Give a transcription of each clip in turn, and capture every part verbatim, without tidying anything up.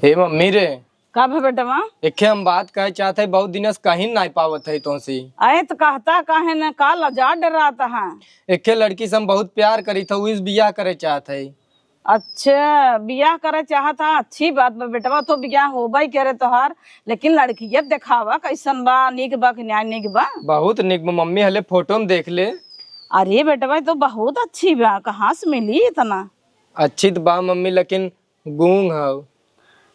हे मम्मी रे। का भा बेटवा? एखे हम बात कहे चाहत है, बहुत दिन से कहीं नाई पावत है तोसी। अरे त कहता काहे न, का लजा डरात है? एखे लड़की से हम बहुत प्यार करी था, उस बियाह करे चाहत है। अच्छा, बियाह करे चाहत है, अच्छी बात बा बेटवा, तो बियाह होबे करे तोहार, लेकिन लड़किया देखावा कैसन बा, नीक बा कि न्याय नीक बा? बहुत नीक बा मम्मी, हले फोटो में देख ले। अरे बेटवा, तो बहुत अच्छी बा, कहाँ से मिली इतना? अच्छी तो बा मम्मी, लेकिन गूंग हव।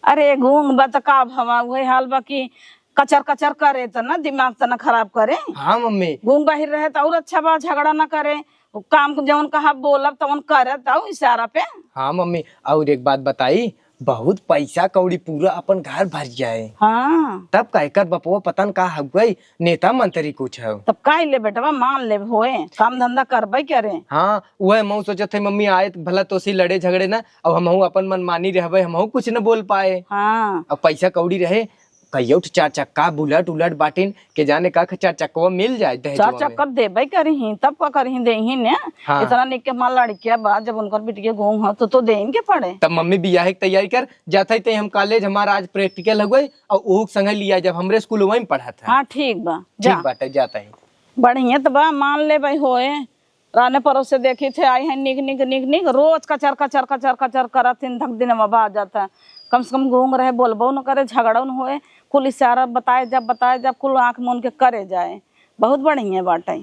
अरे गूंग बा त का भवा, उहे हाल बा कि कचर कचर करे त ना दिमाग त ना खराब करे। हाँ मम्मी। गूंग बहिर रहे त और अच्छा बा, झगड़ा ना करे, उ काम जौन कहा बोलब तौन करे त इशारा पे। हाँ मम्मी, और एक बात बताई, बहुत पैसा कौड़ी पूरा अपन घर भर जाए। हाँ। तब का एकर बपवा पता न का हगुआई, नेता मंत्री कुछ है। तब का ले बेटवा, मान ले होए, काम धंधा करबे करे। हाँ, उहे मऊ सोचत है मम्मी, आए त भला तोसी लड़े झगड़े ना, अब हमहू अपन मनमानी रहबे, हमहू कुछ न बोल पाए। हाँ। अब पैसा कौड़ी रहे, कहियो तो चार चक्का, बुलेट उलट बाटिन, के जाने का चार चक्कवा मिल जाए दहेजवा चार में। चक्का देबे करिही, तब का करिही, देही ने। हाँ। इतना निक के हमार लड़किया बा, जब उनकर बिटिया गूंग हो, तो, तो देइन के पड़े। तब मम्मी बियाह की तैयारी कर, जात है ते हम कॉलेज, हमारा आज प्रैक्टिकल हो गई, और ओहू के संगे लिया, जब हमरे स्कूल वहीं पढ़त है। हाँ, ठीक बा, जा। ठीक बाटे, जात है। बढ़िया त बा, मान ले भाई होए। राने परोसे देखी थे, आई है निक, निक, निक, निक, रोज कचर, कचर, कचर, कचर करत हिन, धक दिन में बा जाता। कम से कम गूंग रहे, बोलबो न करे, झगड़ो न होए, कुल इशारा बताए जब, बताए जब, कुल आँख मून के करे जाए। बहुत बढ़िया बाटे।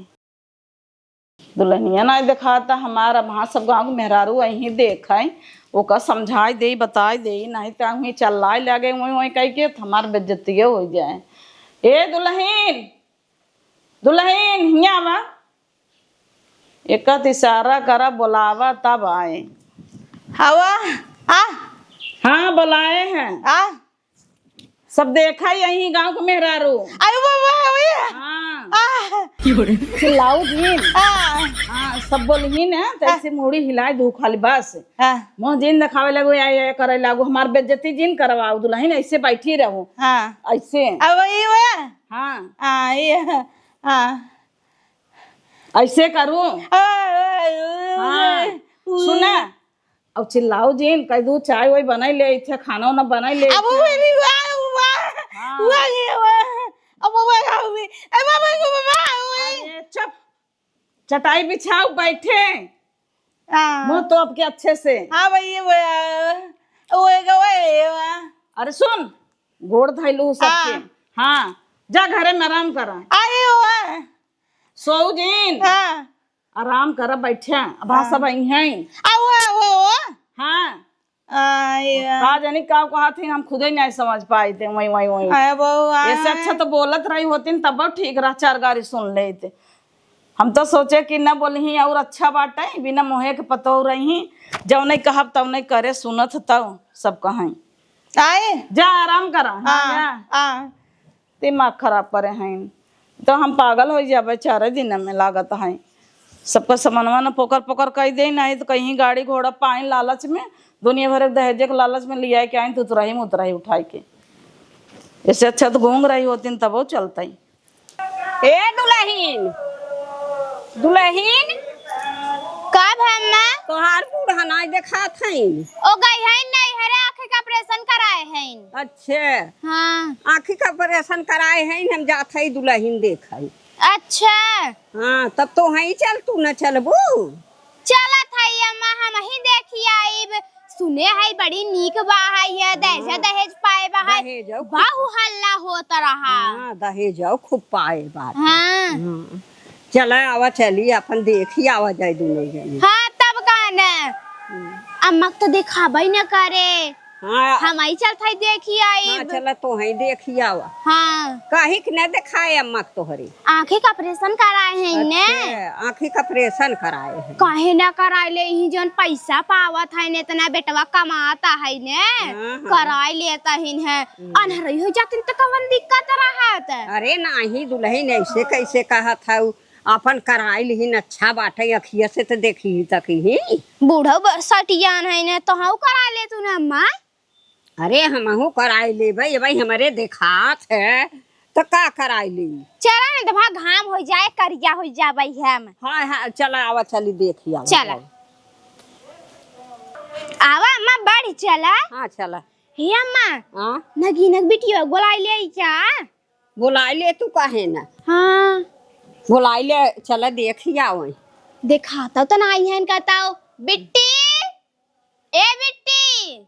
दुल्हनिया नाई देखाता हमार, अब हाँ सब गाँव के मेहरारू अहीं देखे, ओका समझाई देई, बताई देई, नाई त अहीं चल्लाए लागे, वहीं, वहीं कह के त हमार बेइज्जतिये होइ जाए। ए दुल्हन, दुल्हन, हियाँ आवा। एक आध इशारा करा, बोलावा तब आए। हवा, आ। हाँ, बोलाए हैं। आ। सब देखा ही यही गाँव के मेहरारू। अरे बाबा, अरे। हाँ। आ। चिल्लाऊ जिन। आ। हाँ, सब बोलही ना, तो ऐसे मुड़ी हिलाए दू खाली बस। हाँ। मुँह जिन देखावे लगो, या, या करे लगो, हमार बेइज्जती जिन करवाओ, दुल्हन ऐसे बैठी रहो। हाँ। ऐसे। अब ये हुआ? हाँ। आ, ये, हाँ। ऐसे करू। आ, आ, आ, हाँ, आ, सुना, अब चिल्लाओ जिन, कह दू चाय वाय बनाई ले, इथे खाना वाना बनाई ले, अब इथे। वो भी वाह, वाह, हाँ। वाह, ये वाह। अब वो वाह, वाह, ए, वाह, वाह, वाह, वाह, वाह। अरे, चुप। चटाई बिछाओ, बैठे। हाँ। मुँह तो आपके अच्छे से। हाँ, भाई, ये वाह, वो, वो, वो, वाह। अरे, सुन, गोड़ धइलू सबके। हाँ। हाँ, जा घरे में आराम करा। अरे, वाह। सोऊ जिन। हाँ। आराम कर, बैठे, अब हाँ। सब आई हैं। आओ, आओ, आओ। हाँ। आ, ये। का जानी का कहत हैं, हम खुदे नहीं समझ पाए थे, वहीं, वहीं, वहीं। अरे बउआ। ऐसे अच्छा तो बोलत रही होती न, तब ठीक रहा, चार गारी सुन लेते। हम तो सोचे कि न बोलही और अच्छा बाटे, बिना मोहे के पतो रही, जौने कहब तौने करे, सुनत तब सब कहें। आए? जा आराम करा। हाँ, हाँ, जा। हाँ। दिमाग खराब करे हैं। तो हम पागल होइ जाबे चारे दिन में लागत है। सबका समनवा न पोकर पोकर कइ दे, नहीं तो कहीं गाड़ी घोड़ा पाइन लालच में, दुनिया भर के दहेजे के लालच में लिया के आइन, तो उतरही में उतरही उठाई के। इससे अच्छा तो गूंग रही होती न तबो चलतई। ए दुलहिन, दुलहिन। का भा अम्मा? तोहार बूढ़ा नाई देखात हईन। ओ गई हईन नैहरे, आँखी का ऑपरेशन कराए हईन। अच्छे। हाँ। आँखी का ऑपरेशन कराए हईन, हम जात हई दुलहिन देखई। अच्छा। हाँ, तब तो हई चल, तू न चलबू? चलत हई अम्मा, हमही देखी आइब। सुने हई बड़ी नीक बा हई, ये दहेज, हाँ। दहेज पाए बा हई। दहेजौ खूब। बाहु हल्ला होत रहा। हाँ, दहेजौ खूब पाए बा। हाँ। हाँ। चला आवा, चली अपन देखी आवा जाए दुनो जने। हाँ, तब का न। हम्म। अम्मा के तो देखाबे न करे। हाँ। हमही चलत हई देखी आइब। हाँ, चला तोहई देखी आवा। हाँ। काहे के न देखाए अम्मा के तोहरे? आँखी का ऑपरेशन कराए हैं ने। अच्छा, आँखी का ऑपरेशन कराए हैं। काहे ना कराए ले, यही जौन पैसा पावत है ने, इतना बेटवा कमाता है ने, हाँ, हाँ। कराए लेता ही ने। हम्म। अनहरई हो जातिन त कवन दिक्कत रहत? अरे नाही दुलहिन, ऐसे कैसे कहत हऊ? अपन कराए लिहिन, अच्छा बाटे, अखिया से त देखी तकी ही। बूढ़ो ब-, सटियान है ने, तोहऊ कराए ले तू ना अम्मा। अरे, हमहू कराई लेबै, भाई, हमरे देखात है, त का कराई ली? चला न, त वहाँ घाम होइ जाए, करिया होइ जाबै हम। हाँ, हाँ, चला, आवा, चली, देखी आवा, चला। आवा। आवा, अम्मा, बढ़ी चला। हाँ, चला। हे अम्मा, हाँ? नगीनक बिटिया बोलाई ले आई क्या? बोलाई ले तू काहे ना? हाँ। बोलाई ले, चला देखि आवै। देखा तो, तो ना आई है इनका ताऊ। बिट्टी, ए बिट्टी।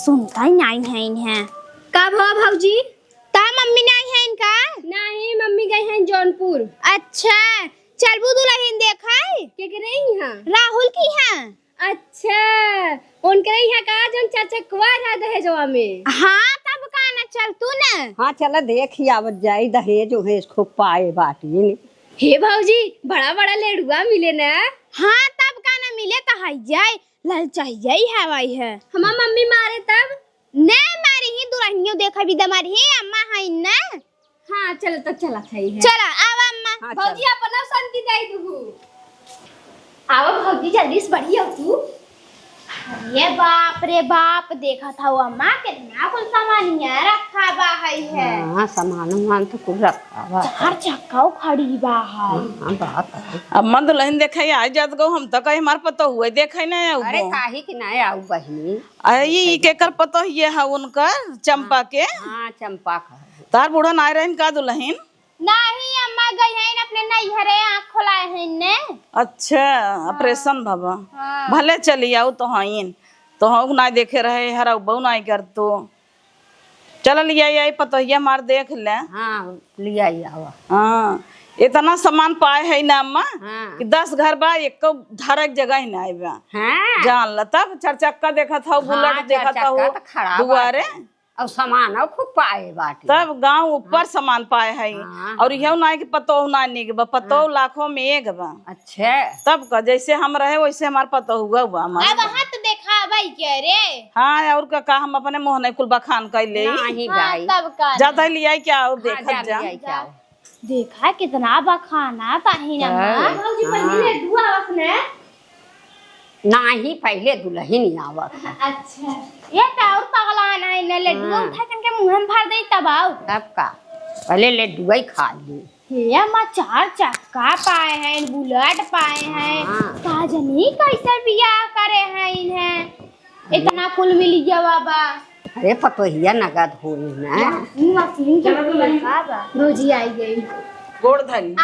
सुनता ही नहीं है इन्हें। का भवा भौजी? ता मम्मी नहीं है इनका? नहीं, मम्मी गई हैं जौनपुर। अच्छा, चलबू दुलहिन देखै? केकरे इहाँ? राहुल की हाँ। अच्छा, उनकरे इहाँ का जौन चार चकवा रहा दहेजवा में? हाँ, तब का ना, चल तू ना। हाँ, चला देखि आवत जाई, दहेज उहेज खूब पाए बाटी। हे भौजी, बड़ा बड़ा लेडुआ मिले ना? हाँ, तब का ना मिले, तो है जाए, ललचाई जाई हवाई है। हमार मम्मी मारे तब? ने मारी ही दुलहिनियो देखा भी दमारी ही अम्मा है ना। हाँ, चलो तो चलत है। चला, आवा अम्मा। हाँ, भौजी, चल। अपना शांति दे दुहु। आवा भौजी, जल्दी से बढ़िया तू। अरे बाप रे बाप, देखत हौ अम्मा, कितना कुल सामानिया रखा बा है, है। हाँ, सामान उमान तो कुल रखा बा। चार चक्का खड़ी बा है। हाँ, हाँ, बात है। अम्मा दुलहिन देखै आइ जात गौ, हम तो कहे हमार पतोहुए देखै ना आउ अरे, गौ। काहे कि ना आउ बहिनी? अरे, ई केकर पतोहिए है उनकर, चंपा हाँ, के? हाँ, चंपा का है। तार बूढ़ा ना रहन का दुलहिन? नाही अम्मा, गई हैं अपने नैहरे, आँख खोलाए हैं ने। अच्छा, हाँ। ऑपरेशन भवा। हाँ। भले चली आउ तो हईन। तो हऊ ना देखे रहे, हरऊ बऊ ना कर तो। चल लिया आई, पतोहिया मार देख ले। हाँ, लिया आई आवा। हाँ, इतना सामान पाए है ना अम्मा हाँ। कि दस घर बा, एको धरक जगह ही ना आइबा। हाँ। जान ल, तब चार चक्का देखत हौ, हाँ, बुलेट चार देखत हौ, चक्का तो खड़ा दुआरे। बाटे। और सामान और खूब पाए बाटे। तब गाँव ऊपर हाँ। सामान पाए है। हाँ, और हाँ। यहू ना कि पतोह ना निक बा, पतोह हाँ। लाखों में एक बा। अच्छा। तब का जैसे हम रहे वैसे हमार पतोहुआ बा हमार। अब हाथ देखाबै के रे। हाँ, और का, का हम अपने मुँह नहीं कुल बखान कर ले। नहीं हाँ, भाई। तब का जाता नहीं। लिया क्या और हाँ, देखत जा जा। लिया क्या। देखा कितना बखाना ताही ना हाँ। माँ। भौजी, हाँ। पहले लड्डू आवत ने। नाही, पहले दुलहिन आवत है। अच्छा, ये तो और पगला ना है, ने लड्डू हाँ। उठा के मुँह में भर दे तब आओ। तब का, पहले लड्डू ही खा ली। हे अम्मा, चार चक्का पाए हैं, बुलेट पाए हैं, हाँ। का जनी कैसे बियाह करे हैं इन्हें, इतना कुल मिल गया बाबा। अरे पतोहिया नगद होई ना। मशीन के का बा? भौजी आई गई। गोड़ धरी। आ,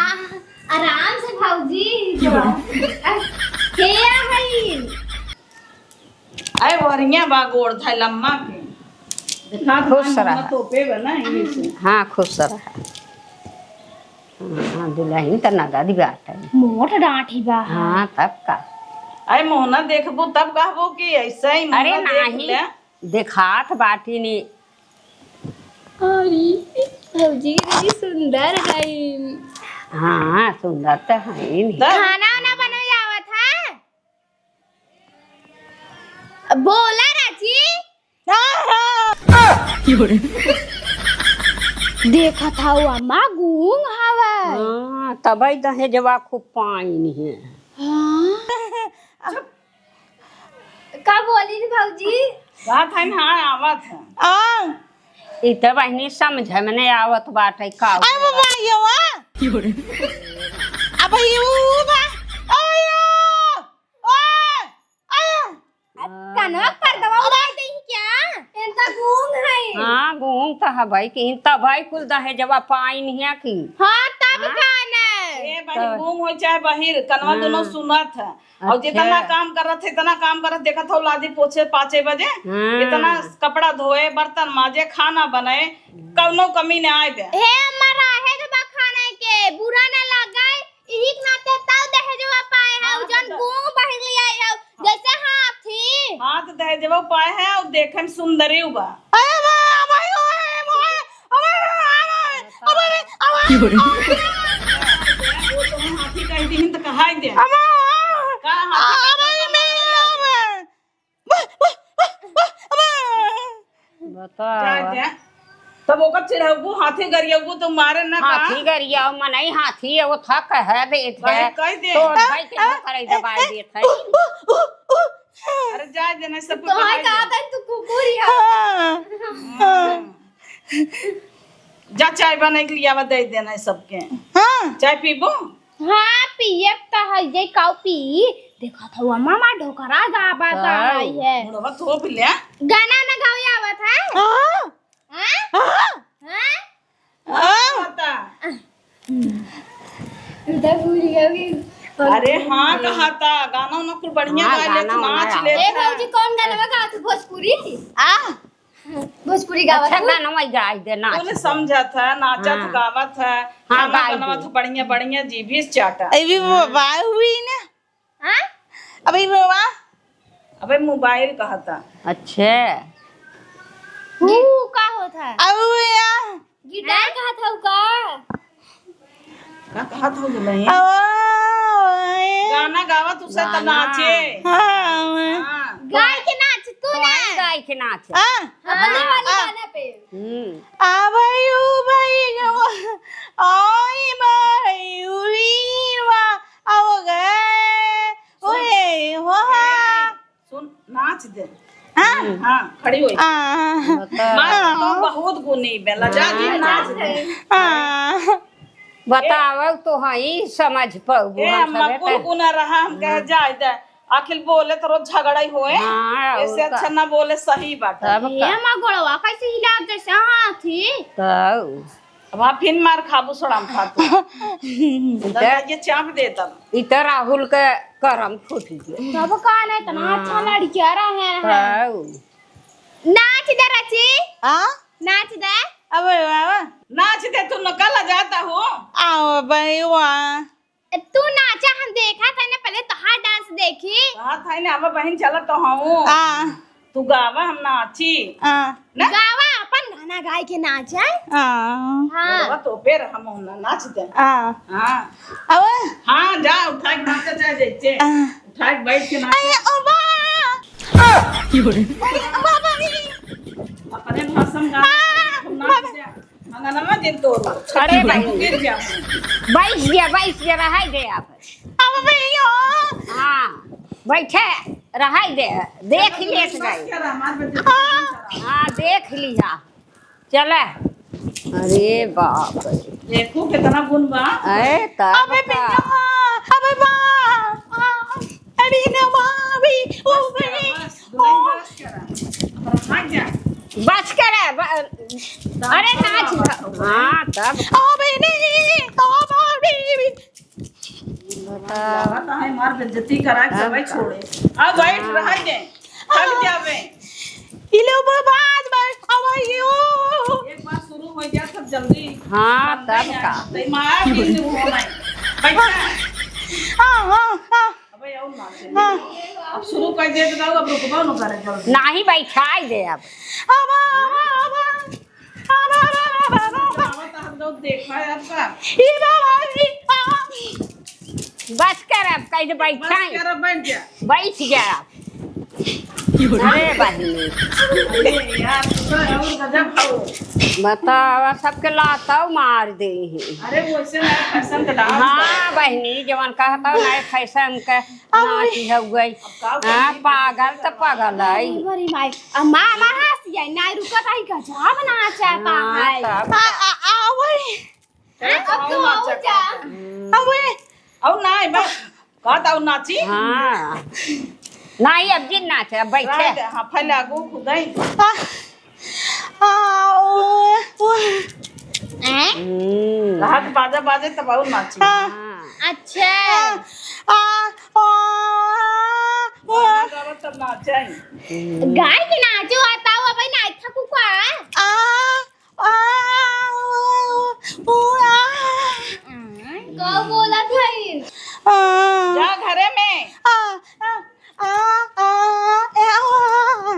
आराम से भौजी। के आ गई? अरे वरिया बा गोड़ धरी लम्मा के। देखा खुश रहा। तोपे बा ना, यही से। हाँ, खुश रहा। हाँ, दुलहिन त नगद बाटे। मोट डाँठी बा। हाँ, तब का। अरे मोहना देखबू तब कहबू कि ऐसे ही अरे मोहना देख नाही। ले। देखात बाटी नी। अरे, भौजी कितनी सुंदर है। हाँ, सुंदर तो है नी। तब? खाना वाना बनावे आवत है? बोला राची। देखत हौ अम्मा गूंग हवै। हाँ, तबै दहेजवा खूब पाइन है। हाँ। का बोली रे भौजी? बात है ना, आवत है। आ। ई त बहिनी समझ में नहीं आवत बाटे का। अरे बाबा, ये वा। अब ये वो बा। आयो। आ, आ। कनवा पर दवा उड़ा दे क्या? इनका गूंग है। हाँ, गूंग तो है भाई, कि इन तब भाई कुल दहेजवा पाइन है कि। हाँ, तब हाँ? का ना। ए भाई, तब। गूंग हो चाहे बहिर, कनवा हाँ। दोनों सुनत है। और अच्छा। जितना काम करत है, इतना काम करत, देखत हो लादी पोछे पाँचे बजे, हाँ। इतना कपड़ा धोए, बर्तन माजे, खाना बनाए, कौनो कमी न आए बे। हे अम्मा, रहे के बा खाना के, बुरा न लगे, इही के नाते तब दहेजवा पाए है, हाँ, जौन तो गूंग बहिर ले आए है, जैसे हाथी। हाँ, तो दहेजवा पाए है और देखे में सुंदरी बा। अरे बा, भाई, ओए, ओए, अबे, अबे, अबे, अबे, अबे। वो तो हम हाथी कह दी तो कहाई दे। अबे, का हाथी अबे, कह दी? नहीं, अबे। बता। जा, जा। तब ओकर चिढ़ाऊ हाथी गरियाऊ तो मारे ना का? हाथी गरियाऊ मनई हाथी है, वो था कह दे थे। कह, कह दे। तो भाई के करे दबाई देत है। अरे जा देना सब तो कुछ हाय कहा दे। तू कुकुर ही है। हाँ। जा चाय बना के लियावा दे देना सबके। हाँ। चाय पीबो? हाँ, पियब त है, जे काऊ पी। देखत हौ, मामा ढोकरा गाबा का है। बुढ़वा तो पी ले। गाना ना गावे आवत है? हाँ। हाँ? हाँ? हाँ? हाँ? पता। तू तो भूल गई। अरे हाँ, कहा था, गाना उना कुल बढ़िया हाँ, गा लेत, गाना उना नाच गा। लेत ए है। भौजी, कौन गाना गावत है? भोजपुरी? आ? भोजपुरी गावत अच्छा है? गाना वही गाई दे, नाच तूने दे। समझा था, नाचत हाँ। गावत है, हाँ, खाना गाई बनावत दे। है, बढ़िया, बढ़िया, जी भी चाटा। अभी वो हाँ। बाय हुई ना? हाँ? अबे बाबा। अबे मोबाइल कहा था। अच्छा। ऊ का होत है? अब या। गिटार हाँ? कहा था ऊ का? का कहा था बोले? अब गाना गावा तू से त गाना। नाचे। हाँ। हाँ। गाय के नाच तू तो ना। आई गाय के नाच। हाँ। अपने हाँ। वाली हाँ। गाना पे। हम्म। आवे यू भाई गवा। आई भाई उरीवा। आओ गए, सुन। ओए, हो, हा। सुन, नाच दे। हाँ? हाँ, खड़ी होई। आ। बता। माँ, तू बहुत गुनी बे, लजा जी, हाँ। नाच दे। आ। बतावल तो हई, समझ पाऊ ए, हम अम्मा, सबे कुल पे। गुना रहा, हम कहे हाँ। जाए दे। आखिर बोले तो रोज झगड़ा ही होए। हाँ, ऐसे और का। अच्छा ना बोले, सही बात है। तब ये का। अम्मा गोड़वा कैसे हिला जैसे हाथी। तब। अब आप फिर मार खाबू सड़म खातू। दरवाजे चाप दे तब। ई त राहुल के करम फूट गया। तब का ना इतना हाँ। अच्छा लड़किया रहे हैं। तब। नाच दे रची। हाँ? नाच दे। अबे बाबा। नाच दे तू नकल जाता हो। आओ भाई वाह। तू नाचा हम देखा था ना, पहले तोहार डांस देखी। कहा था ना, अब बहन चला तो हूँ। आ। तू गावा, हम नाची। आ। ना? गावा, अपन गाना गाए के नाचा। आ। हाँ। गावा तो फिर हम ना नाच दे। आ। हाँ। अब? हाँ, जा, उठा के नाचा चाहे जैसे। आ। उठा के बैठ के नाचा। अरे, ओ बा। आ। अरे, ओ बाबा रे। अपने भाषा में गाना आ। हम नाच दे। अंगनवा दिन तोड़। अरे भाई। गिर जा। बैठ गया, बैठ गया, रहाई दे आप। अब भैया। हाँ, बैठे, रहाई दे, देख चलो, लेत बस गई। करा, हमार बेटी हाँ। हाँ, देख लिया। चले। अरे बाप रे। देखो कितना गुण बा। अरे तब अबे का। भैया, अबे बा। अरे ना भाभी, ओ बस करा, भाभी। बस, दुल्हन बस करा। अब भाग जा। बस करा, ब-, अरे नाच। हाँ, तब। अबे नहीं, तो भाभी। बतावा। ताहे मार बेइज्जती करा के सबई छोड़े। अब बैठ रहा है। थक जावे। इले ऊपर बाज बैठ, how are you? एक बार शुरू हो गया सब जल्दी। हाँ, तब का। तो मार के हो नहीं। बैठ। हाँ, हाँ, हाँ। अबे, और नाचे। हाँ। अब शुरू कर दे तो अब रुकबा न करे जल्दी। नाही बैठाई दे अब। आवा, आवा, आवा। आवा, आवा, आवा, आवा, आवा। आवा तो हम लोग देखा है आपका। ई बाबा, ई बाबा। बस कर अब, कहीं बस बैठाई। कर अब, बैठ जा। बैठ जा। अरे बहिनी। अरे यार, तू तो और गजब हो। बतावा, सबके लाताऊ मार देही। अरे, वो ऐसे नया फैशन का डांस हाँ, है। बहिनी, जवन कहताऊ नया फैशन का अब नाच हो गई। अब का हाँ, करी? पागल तो पागल है। अरे बड़ी माई, अब माँ, माँ हंस जाए, ना रुकत आई, गजब नाचता हाँ, है। तब आ, आ, आ, वही। अब तू आऊ जा। अब वही। अब ना, बस। कहत आऊ नाची? हाँ। नाही, अब जिन नाचे, अब बैठे। रात, हाँ, फैला गो खुदाई। आ, आ, ओ, ओ। हैं? हम्म। रात बाजा बाजे तब आऊ नाची। हाँ। हाँ। अच्छा। आ, आ, ओ, ओ। गाना गावा तब नाचे। हम्म। गाय के नाचो आता हुआ भाई, नाच थकू का? आ, आ, उ, उ, आ। का बोलत हई? आ। जा घरे में। आ, आ, आ, आ, ए, आ।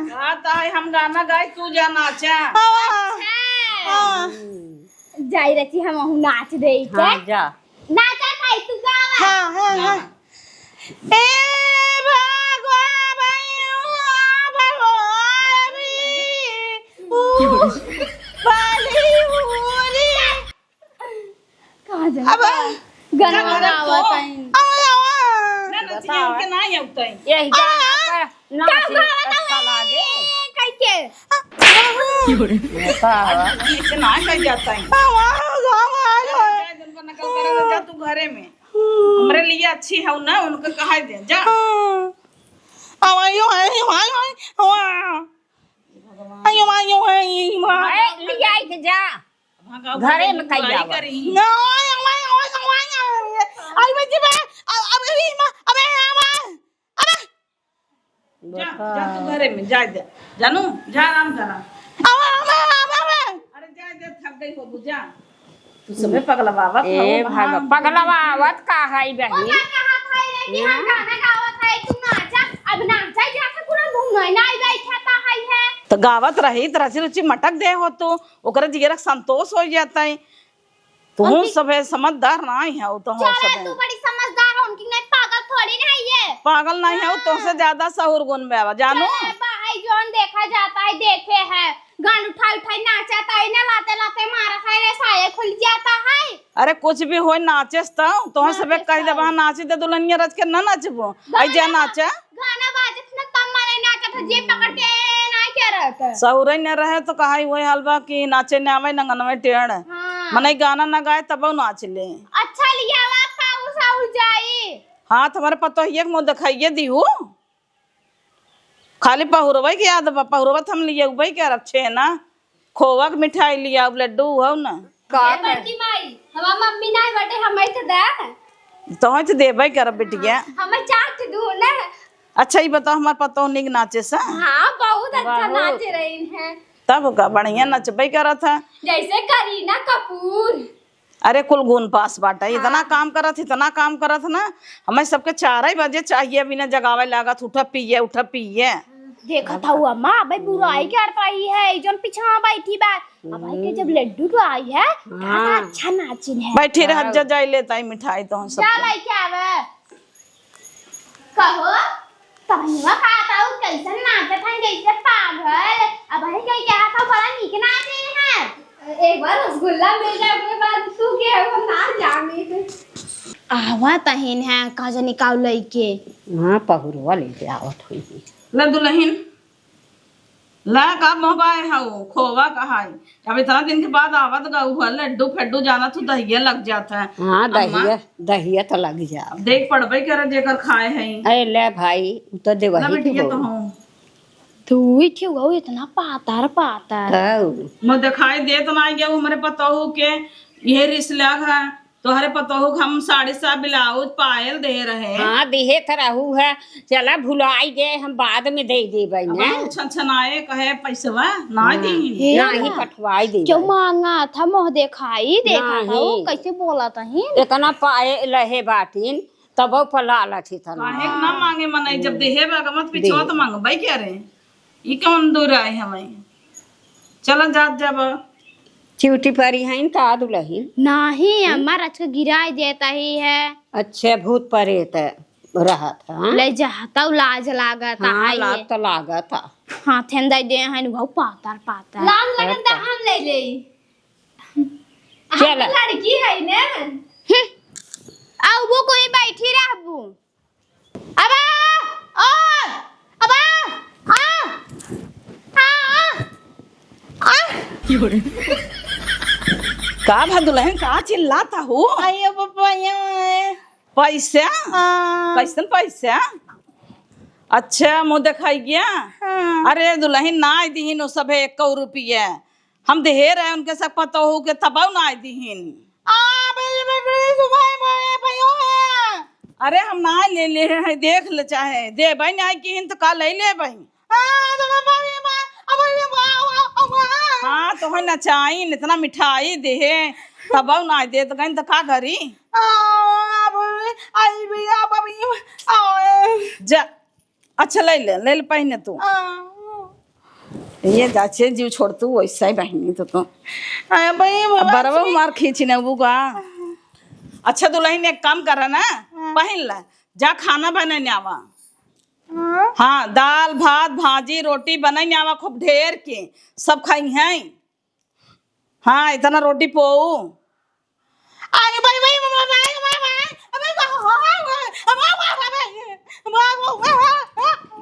कहत है हम गाना गाई, तू जा नाचा। आ। अच्छा। आ। जाई रची, हम अहू नाच देई के। हाँ, जा। नाचा खाई, तू गावा। हाँ, हाँ, हाँ। ए भगवा भैया भगवानी, ऊ बाली उरी। कहाँ जाए? अब गाना गाना गावा तो। ताई। आवा, आवा। ना, ना, बताओ। हमके ना आवता है। यही गाना आवा। पर नाच का गाना अच्छा है? लागे। कह के। बताओ। ऐसे ना कह जाता है। आवा, आवा, आवा। जा, जा, जा, जा, तू घरे में। हमरे लिए अच्छी है ना, उनका कहा दे, जा। हाँ। आवा, यो, आवा, आवा, आवा। आयो, आयो, आयो, माँ। ए, लियाई के जा। घरे में कई जावा। ना, आयो, आयो, आयो, आयो। आई बच्ची बे, अब, अब, अबे, माँ, अबे, माँ, अबे। जा, जा तू घरे में, जा, जा। जानू, जा आराम करा। अबे, अबे, अबे, अबे। अरे जा, जा, थक गई हो, जा। तू सबे पगलवावत ए हो, भाग, हाँ, पगलवावत का है ओ बहिन? का कहत है रे कि हम हाँ? गाना गावत है, तू नाचा, अब नाचा जाके पूरा मुंह नहीं, नहीं बैठाता है, है। तो गावत रही, तो रची रुचि मटक दे हो तू, ओकरे जियरा संतोष हो जाता है। तू उनकी सबे समझदार ना है, वो तो हो चला, सबे। तू बड़ी समझदार हो, उनकी नहीं पागल थोड़ी ना है ये। पागल नहीं है, वो हाँ। तुमसे ज्यादा सहूर गुन में आवा, जानू? चला, भाई, जौन देखा जाता है, देखे है। गान उठाई उठाई नाचत है, इन्हें लाते लाते मारत है रे, साया खुल जाता है। अरे कुछ भी होय, नाचेस त, तोहन सबे नाचेस कह देबा, त। नाचे दे दुल्हनिया रच के ना नाचबो। आई जा गाना नाचा। गाना बाजत न तब मारे नाचत है, जे पकड़ के ना क्या रहता है। सहुरे न रहे तो कहा वही हाल बा कि नाचे न आवे नंगनवे टेढ़। हाँ। मनई गाना न गाए तब नाच ले। अच्छा लिया वा, साउर साउर जाई। हाँ, तुम्हारे पतोहिया के मुँह दिखाइए दीहू। खाली पहुरवै के याद बा, पहुरवा त हम लियउबै करब, छेना, खोवा के मिठाई लियाउब, लड्डू हौ न। का ए कर? बड़की माई, हमार मम्मी नाहीं बाटे, हमैं त दे। तोहैं त देबै करब, बिटिया। हाँ, हमैं चाट दू न। अच्छा, ई बताओ, हमार पतोह नीक नाचे स? हाँ, बहुत अच्छा बहुत। नाचे रही हैं। तब का, बढ़िया नचबै करत है। जैसे करीना कपूर। अरे कुल गुन पास बाटे, इतना हाँ। काम करत, इतना काम करत ना, हमैं सबके चारै बजे चाहिए, बिना जगावै लागत, उठा पिए, उठा पिए। देखत हऊ अम्मा, अबै बुराई करत रही है, ई जौन पिछवा बैठी बा, अबै के जब लड्डू तो आई है, हाँ। का अच्छा नाचिन है। बैठी रह, हाँ। जा, जाई लेत आई मिठाई तोहन सबके। जा लइके आवे। कहो, तोहनिया का ताऊ कैसन नाचत हन जैसे पागल। अबहीं कही क्या था, बड़ा नीक नाचे हैं। एक बार रसगुल्ला मिल जाए, ओकरे बाद तू के हम ना जाने थे। आवा तहिन है, का जानी काऊ लइके। हाँ, पहुरवा लेके आवत होई। ले दुलहिन, ला, का मोहबाए हऊ, खोवा कहाई। अब इतना दिन के बाद आवत गऊ है, लड्डू फड्डू जाना तू दहिया लग जात है। हाँ, अम्मा। दहिया, दहिया तो लग जा। देख पड़बे करे जेकर खाए है। अरे ले भाई, उ तो देवही ना बेटिया के तो हो। हूँ। तू ही क्यों गऊ इतना पातर पातर? हऊ। मैं दिखाई देत ना गया हमरे पतोहू के, ये रिस लग है। तोहरे पतोहू के हम साड़ी सा ब्लाउज पायल दे रहे। हाँ, दिहे त रहू है। चला, भुलाई गए, हम बाद में दे देबै अब ने। हम छनछनाए कहे पैसवा ना हाँ, दी। हे नाही ना। पठवाई देबै। क्यों मांगा था, मोह देखाई, देखा था नाही। वो कैसे बोला था ही। इतना पाए लहे बाटिन, तबो पर लालच ही था ना। काहे के ना मांगे मनई, जब देहे बा, मत पिछवा दे। तो मांगबै क्या रे? ई कौन दूर आए हमें? चला जात जाब। चिउटी परी हइन का दुलहिन? नाही, अम्मा रच के गिराई देत ही है। अच्छे, भूत परेत रहत है, हाँ? ले जाता लाज लागत हाँ, है लाज ये। तो लागत है। हाथे में दे दे हइन, वो पातर पातर। लाज लगत है, हम ले लेई। हम चल। तो लड़की है ने। हम्म। आ, वो कोई बैठी रहबू। अबा! ओ! अबा! आ! आ, आ! आ! का भा दुलहिन, का चिल्लात हऊ? अयो पप्पा, ये पैसा? हाँ। कैसन पैसा? अच्छा, मुँह देखाई गया? हाँ। अरे दुलहिन, नाहीं दिहिन उ सभे एक्कउ रुपिया। हम देहे रहे उनके सब पतोहू के, तबउ नाहीं दिहिन। आ, बे, बे, बे, सुबह में भयो है। अरे, हम नाहीं ले ले हैं, देख ले चाहे। देबइ नाहीं किहिन त का लइ लेबइ? आ, तो मैं भाभी माँ, अब ये माँ, आ, आ, आ, माँ। हाँ, तोहइ नचाइन, इतना मिठाई देहे, तबउ नाहीं देत गइन त का करी? आ, अब आई भी, अब अभी, आ, जा। अच्छा, ले ले, ले ले पहिने तू। आ। ये जाचे जीव छोड़ तू, वैसा ही बहिनी तो तू। आ, भाई, अब बाबा बरवा से हमार खींची ने उबुगा। अच्छा दुलहिन, एक काम करा ना, हाँ। पहिन ला, जा खाना बनाने आवा। हाँ। हाँ, दाल, भात, भाजी, रोटी बनाने आवा खूब ढेर के, सब खाई हैं। हाँ, इतना रोटी पोऊ। अरे भाई, भाई, भाई, भाई, भाई, भाई, अबे, भाई, भाई, भाई, भाई, भाई।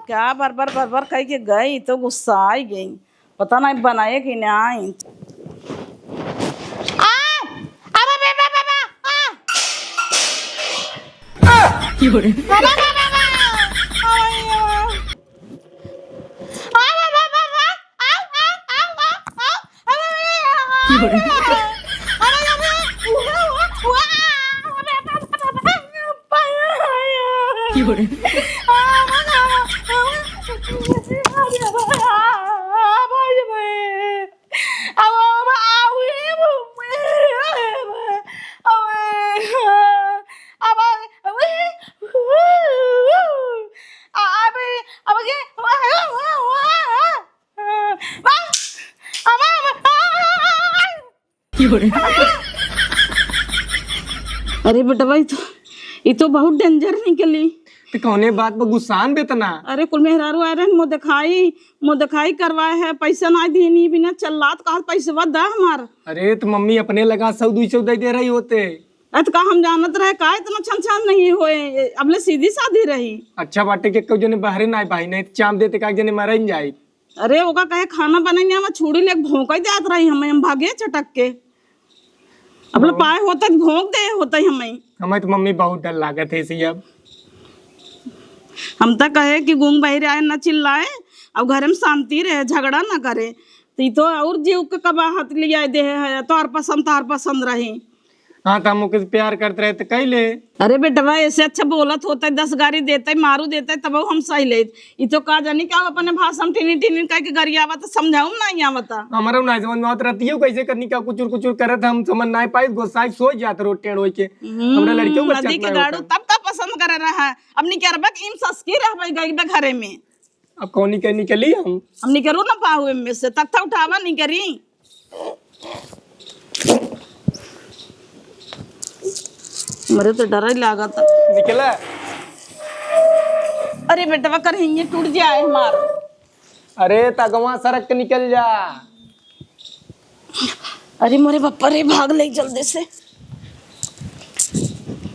का बर बर बर बर कहि के गई, तो गुस्सा आइ गई। पता नहीं बनाए कि नहीं। आ, अबे, बे, बे, बे, बे, आ। आ, क्यों रे? बे, बे, बे, बे, बे। आ, आ, बे, बे, बे, बे, आ। अरे, अरे, अरे, उहे, उहे, उहे, अरे, अरे, अरे, अरे, अरे, अरे, अरे, अरे, अरे बेटवा, ई तो, ई तो बहुत danger निकली। तो कौने बात पर गुस्सान बेतना? अरे कुल मेहरारू आए रहन, मुँह देखाई, मुँह देखाई करवाए है, पैसा ना दीनी बिना चल्लात, कहा पैसवा दा हमार। अरे तो मम्मी अपने लगा सौ दुई सौ दे दे रही होते। अत का हम जानत रहे का इतना छन छान नहीं होए, अबले सीधी सादी रही। अच्छा बाटे के कोई जने बहरे ना भाई, नहीं तो चाम देते का जने मरन जाई। अरे ओका कहे खाना बनाई नहीं, हम छुड़ी लेके भोंकई देत रही, हम, हम भागे छटक के। अपने पाए होते भोंक दे होते हमें। हमें तो मम्मी बहुत डर लागत है इसे अब। हम तो कहे कि गूंग बहिर आए ना चिल्लाए, अब घर में शांति रहे, झगड़ा ना करे। तो ई तो और जीव के कबाहत लिया दे है, तोहर पसंद, तोहर पसंद रही। हाँ, तो हम ओके से प्यार करत रहे तो कैले। अरे बेटवा, ऐसे अच्छा बोलत होते, दस गारी देते, मारू देते, तब हम सह लेत। ई तो का जानी का अपने भाषा में टिनी टिनी कह के गरियावत, समझाऊ में नहीं आवता। हमारा नहीं समझ में आवत रहती है, कैसे करनी का कुचुर कुचुर करत, हम समझ नहीं पाई, गोसाई सोच जात रो टेढ़ होई के। हम्म, हमरा लड़कियों में नदी के गाड़ू तब का पसंद करे रहा, अब निकरबा के इम ससकी रहबे गई बे घरे में। अब कौनी के निकली हम? हम निकरू ना पाऊ इनमें से, तख्ता उठावा निकरी। मरे तो डर ही लागत। निकला। अरे बेटवा, कर हिंगे टूट जाए हमार। अरे तगवा सरक के निकल जा। अरे मोरे बापा रे, भाग ले जल्दी से।